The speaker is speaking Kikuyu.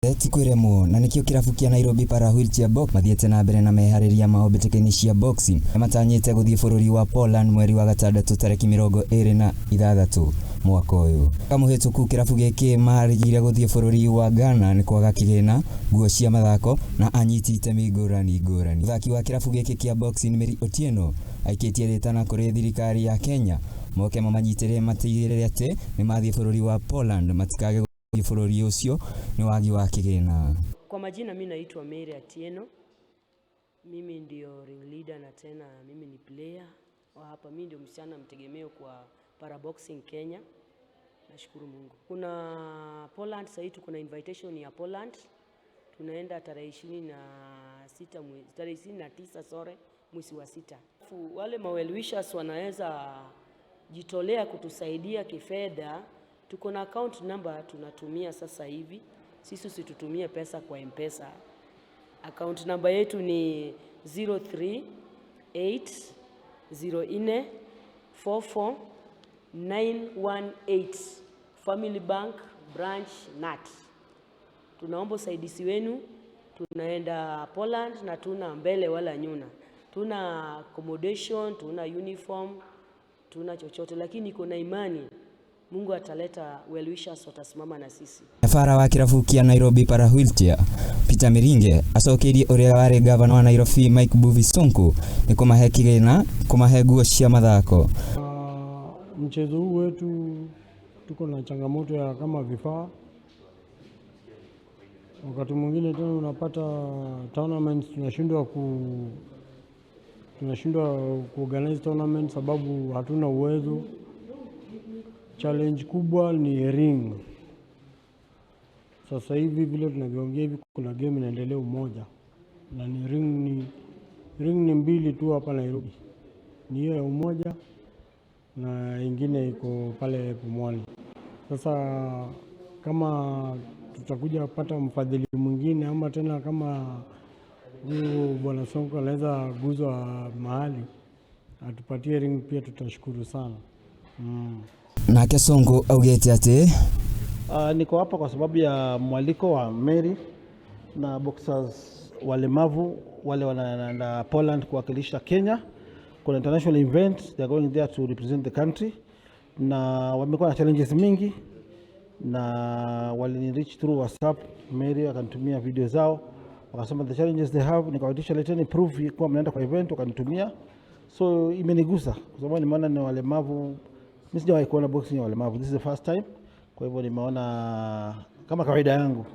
Ti kwĩremwo na nĩkĩo kĩrabu kĩa Nairobi Para Wheelchair Box mathiĩte na mbere na meharĩria mao mbĩtĩka-inĩ cia boxing. Matanyĩte gũthiĩ bũrũri wa Poland mweri wa gatandatũ tarĩki 26 mwaka ũyũ. Mwaka mũhĩtũku kĩrabu gĩkĩ marigire gũthiĩ bũrũri wa Ghana nĩ kwaga kĩgĩna, nguo cia mathako na anyiti itemi ngũrani ngũrani. Mũthaki wa kĩrabu gĩkĩ kĩa boxing Mary Otieno aikĩtie rĩtana kũrĩ thirikari ya Kenya moke mamanyitĩrĩre matigĩrĩre atĩ nĩ mathiĩ bũrũri wa Poland matikage gũthiĩ bũrũri ũcio nĩ wagi wa kĩgĩna. Kwa majina mi naitwa Mary Atieno. Mimi ndio ring leader na tena mimi ni player wa hapa. Mimi ndio msichana mtegemeo kwa para boxing Kenya. Nashukuru Mungu. Kuna Poland sasa tuko na invitation ya Poland. Tunaenda tarehe 26 tarehe 29, sorry, mwezi wa sita. Wale ma well wishers wanaweza jitolea kutusaidia kifedha. Tuko na account number tunatumia sasa hivi. Sisi usitutumie pesa kwa M-Pesa. Account number yetu ni 038 04 44 918, Family Bank branch NAT. Tunaomba usaidizi wenu. Tunaenda Poland na tuna mbele wala nyuma, tuna accommodation, tuna uniform, tuna chochote, lakini iko na imani Mungu ataleta well wishers watasimama na sisi. Nyabara wa kĩrabu kĩa Nairobi Para Wheelchair Peter Miringe acokeirie ũrĩa warĩ gavana wa Nairobi Mike Mbuvi Sonko nĩ kũmahe kĩgĩna kũmahe nguo cia mathako. Mchezo huu wetu tuko na changamoto ya kama vifaa. Wakati mwingine tena unapata tournaments tunashindwa kuorganize tournament sababu hatuna uwezo. Challenge kubwa ni ring. Sasa hivi vile tunavyoongea hivi, kuna game inaendelea Umoja na ni ring ni mbili tu hapa Nairobi, ni hiyo ya Umoja na ingine iko pale Pumwani. Sasa kama tutakuja kupata mfadhili mwingine ama tena kama huyu bwana Sonko anaweza guzwa mahali atupatie ring pia tutashukuru sana. Nake Sonko augĩte atĩ Niko hapa kwa sababu ya mwaliko wa Mary na boxers walemavu wale wanaenda Poland kuwakilisha Kenya. Kuna international event, they are going there to represent the country, na wamekuwa na challenges mingi na walini reach through WhatsApp. Mary akanitumia video zao, wakasema the challenges they have, nikawaitisha leteni proof kuwa mnaenda kwa event, wakanitumia. So imenigusa kwa sababu nimeona ni walemavu. Mimi sijawahi kuona boxing ya walemavu, this is the first time. Kwa hivyo nimeona kama kawaida yangu